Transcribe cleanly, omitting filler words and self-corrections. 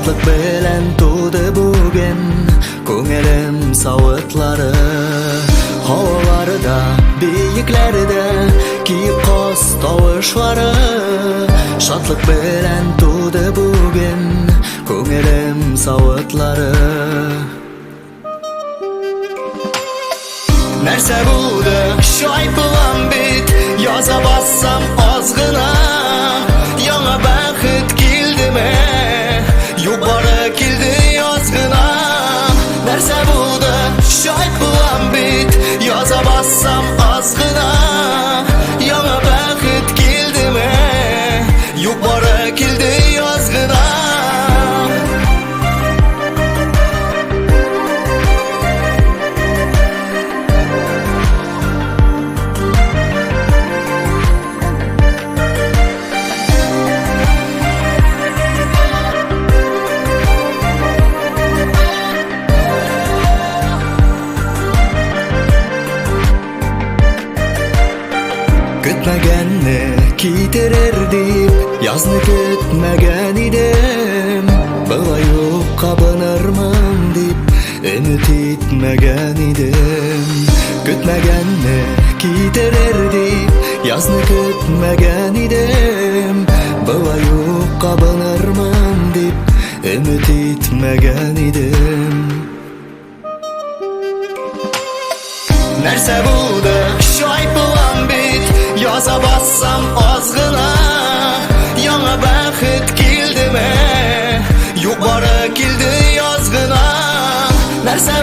Шатлык белән туды бүген күңелем савытлары. Һаваларда, биекләрдә киек каз тавышлары. Шатлык белән туды бүген күңелем савытлары. Нәрсә булды? Шайпылам бит, яза бассам аз гына. Яңа бәхет килдеме? Юк, бары килде яз гына. Нәрсә булды? Шайпылам бит, яза бассам аз гына. Яңа бәхет килдеме? Юк, бары килде яз гына. Көтмәгәнне китерер дип, язны көтмәгән идем. Болай ук кабынырмын дип, өмет итмәгән идем. Көтмәгәнне китерер дип, язны көтмәгән идем. Болай ук кабынырмын дип, өмет итмәгән идем. Нәрсә булды? Шайпылам бит, яза бассам аз гына. Яңа бәхет килдеме? Юк, бары килде яз гына. Нәрсә